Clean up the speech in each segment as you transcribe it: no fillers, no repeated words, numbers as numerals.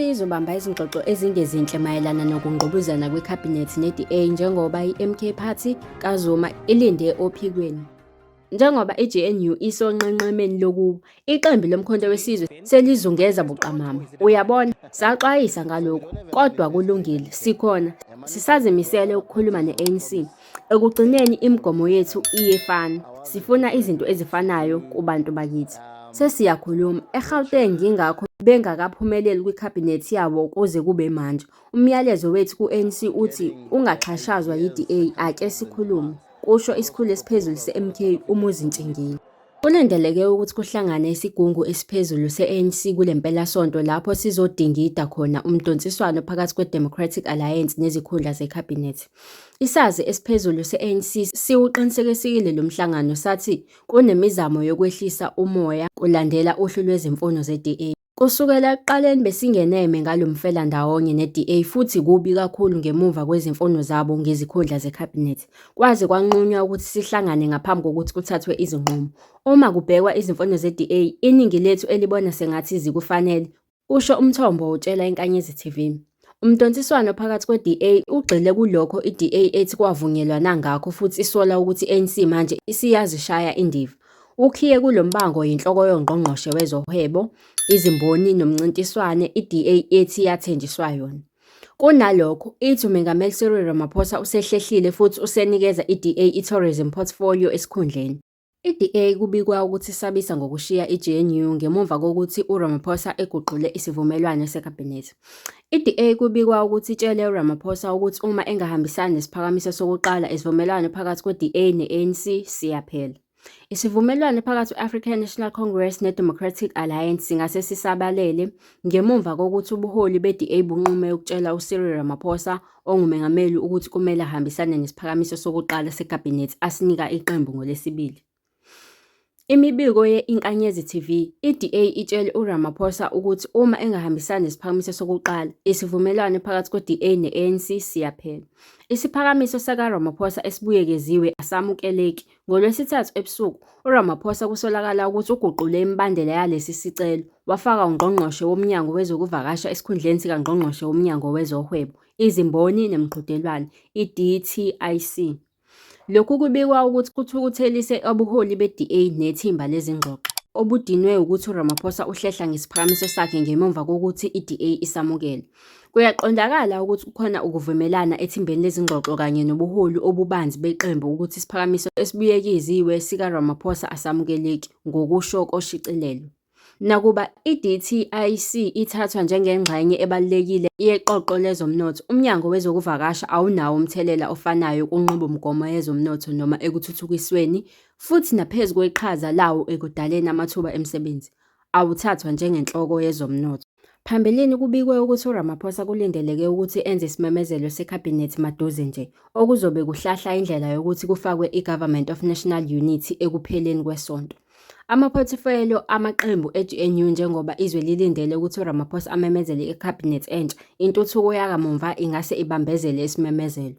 izobamba izingxoxo ezingezinhle mayelana nokungqubuzana kweKhabhinethi ne-DA njengoba i-MK Party kaZuma ilinde ophikweni. Njengoba i-GNU isonqenqemeni lokuwa, iqembu loMkhonto weSizwe selizungeza buqamama. Uyabona, saxwayisa ngalokhu, kodwa kulungile, sikhona. Sisazimisele ukukhuluma ne-ANC. Ekugcineni imigomo yethu iyefana. Sifuna izinto ezifanayo kubantu bakithi. Sesiyakhuluma, eGauteng yingakho bengakaphumeleli kwikhabhinethi yabo kuze kube manje. Umyalezo wethu ku-ANC uthi ungaxhashazwa yi-DA ake sikhulume, kusho isikhulu esiphezulu se-MK uMuzi Ntshingila. Kulindeleke ukuthi kuhlangane isigungu esiphezulu se-ANC kule mpelasonto lapho sizodingida khona umdonsiswano phakathi kweDemocratic Alliance nezikhundla zekhabhinethi. Isazi esiphezulu se-ANC siwuqinisekisile lo mhlangano sathi kunemizamo yokwehlisa umoya kulandela uhlu lwezimfuno ze-DA. Kusukela ekuqaleni besingeneme ngalo mfelandawonye ne-DA futhi kubi kakhulu ngemuva kwezimfuno zabo ngezikhundla zekhabhinethi. Kwaze kwanqunywa ukuthi sihlangane ngaphambi kokuthi kuthathwe izinqumo. Uma kubhekwa izimfuno ze-DA, iningi lethu elibona sengathi zikufanele, kusho umthombo utshela iNkanyezi TV. Umdonsiswano phakathi kwe-DA ugxile kulokho i-DA ethi kwavunyelwana ngakho futhi isola ukuthi i-ANC manje isiyazishaya indiva. Ukhiye kulo mbango yinhloko yongqongqoshe wezohwebo, izimboni nomncintiswane i-DA ethi yathenjiswa yona. Kunalokho, ithi uMengameli Cyril Ramaphosa usehlehlile futhi usenikeza i-DA i-tourism portfolio esikhundleni. I-DA kubikwa ukuthi isabisa ngokushiya i-GNU ngemuva kokuthi uRamaphosa eguqule isivumelwano sekhabhinethi. I-DA kubikwa ukuthi itshele uRamaphosa ukuthi uma engahambisani nesiphakamiso sokuqala isivumelwano phakathi kwe-DA ne-ANC siyaphela. Isivumelwano phakathi kwe-African National Congress ne-Democratic Alliance singase sisabalele ngemuva kokuthi ubuholi be-DA bunqume ukutshela uCyril Ramaphosa ongumengameli ukuthi kumele ahambisane nesiphakamiso sokuqala sekhabhinethi asinika iqembu ngoLwesibili. Imibiko ye-Inkanyezi TV, i-DA itshele uRamaphosa ukuthi uma engahambisani nesiphakamiso sokuqala, isivumelwano phakathi kwe-DA ne-ANC siyaphela. Isiphakamiso sikaRamaphosa esibuyekeziwe asamukeleki. NgoLwesithathu ebusuku, uRamaphosa kusolakala ukuthi uguqule imibandela yalesi sicelo, wafaka uNgqongqoshe woMnyango wezokuVakasha esikhundleni sikaNgqongqoshe woMnyango wezoHwebo, Izimboni Nemiqhudelwano, i-DTIC. Lokhu kubikwa ukuthi kuthukuthelise ubuholi be-DA nethimba lezingxoxo, obudinwe wukuthi uRamaphosa uhlehla ngesiphakamiso sakhe ngemuva kokuthi i-DA isamukele. Kuyaqondakala ukuthi kukhona ukuvumelana ethimbeni lezingxoxo kanye nobuholi obubanzi beqembu ukuthi isiphakamiso esibuyekeziwe sikaRamaphosa asamukeleki, ngokusho koshicilelo. Nakuba i-DTIC ithathwa njengengxenye ebalulekile yeqoqo lezomnotho, uMnyango Wezokuvakasha awunawo umthelela ofanayo kunqubomgomo yezomnotho noma ekuthuthukisweni futhi naphezu kweqhaza lawo ekudaleni amathuba emisebenzi, awuthathwa njengenhloko yezomnotho. Phambilini kubikwe ukuthi uRamaphosa kulindeleke ukuthi enze isimemezelo seKhabhinethi maduze nje, okuzobe kuhlahla indlela yokuthi kufakwe i-Government of National Unity ekupheleni kwesonto. Amaphothifoliyo amaqembu e-GNU njengoba izwe lilindele ukuthi uRamaphosa amemezele ikhabhinethi entsha, intuthuko yakamumva ingase ibambezele isimemezelo.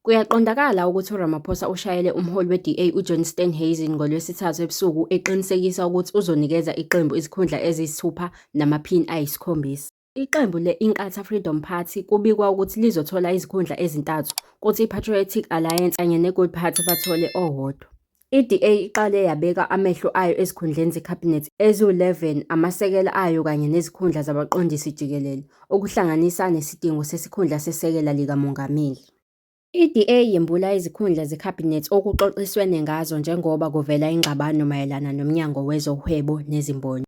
Kuyaqondakala ukuthi uRamaphosa ushayele umholi we-DA uJohn Steenhuisen ngoLwesithathu ebusuku eqinisekisa ukuthi uzonikeza iqembu izikhundla eziyisithupha namaphini ayisikhombisa. Iqembu le-Inkatha Freedom Party kubikwa ukuthi lizothola izikhundla ezintathu, kuthi iPatriotic Alliance kanye neGood Party bathole owodwa. I-DA iqale yabeka amehlo ayo ezikhundleni zekhabhinethi eziwu-11, amasekela ayo kanye nezikhundla zabaqondisi jikelele, okuhlanganisa nesidingo sesikhundla sesekela likamongameli. I-DA yembula izikhundla zekhabhinethi okuxoxiswene ngazo njengoba kuvela ingxabano mayelana noMnyango Wezohwebo Nezimboni.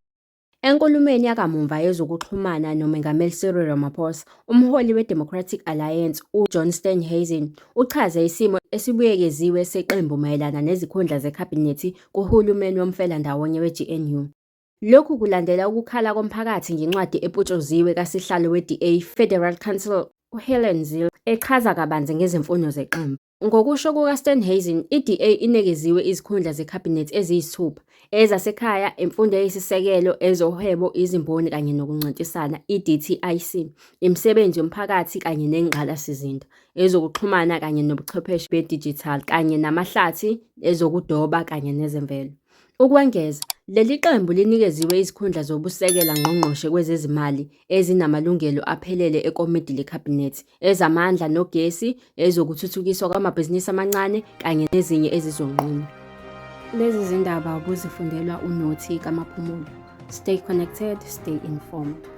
Enkulumweni yakamumva yezokuxhumana noMengameli Cyril Ramaphosa, umholi weDemocratic Alliance uJohn Steenhuisen uchaze isimo esibuyekeziwe seqembu mayelana nezikhundla zekhabhinethi kuhulumeni womfelandawonye we-GNU. Lokhu kulandela ukukhala komphakathi ngencwadi epotshoziwe kaSihlalo we-DA Federal Council uHelen Zille echaza kabanzi ngezimfuno zeqembu. Ngokusho kukaSteenhuisen, i-DA inikeziwe izikhundla zekhabhinethi eziyisithupha, ezaseKhaya, Imfundo Eyisisekelo, Ezohwebo, Izimboni kanye Nokuncintisana, i-DTIC, Imisebenzi Yomphakathi kanye Nengqalasizinda, Ezokuxhumana kanye Nobuchwepheshe Bedijithali kanye Namahlathi, Ezokudoba kanye Nezemvelo. Ukwengeza, Leli qembu linikeziwe izikhundla zobuSekela Ngqongqoshe kwezeziMali ezinamalungelo aphelele ekomidi leKhabhinethi, ezamandla nogesi, ezokuthuthukiswa kwamabhizinisi amancane kanye nezinye ezizonqunywa. Lezi zindaba ubuzifundelwa uNothi kaMaphumulo. Stay connected, stay informed.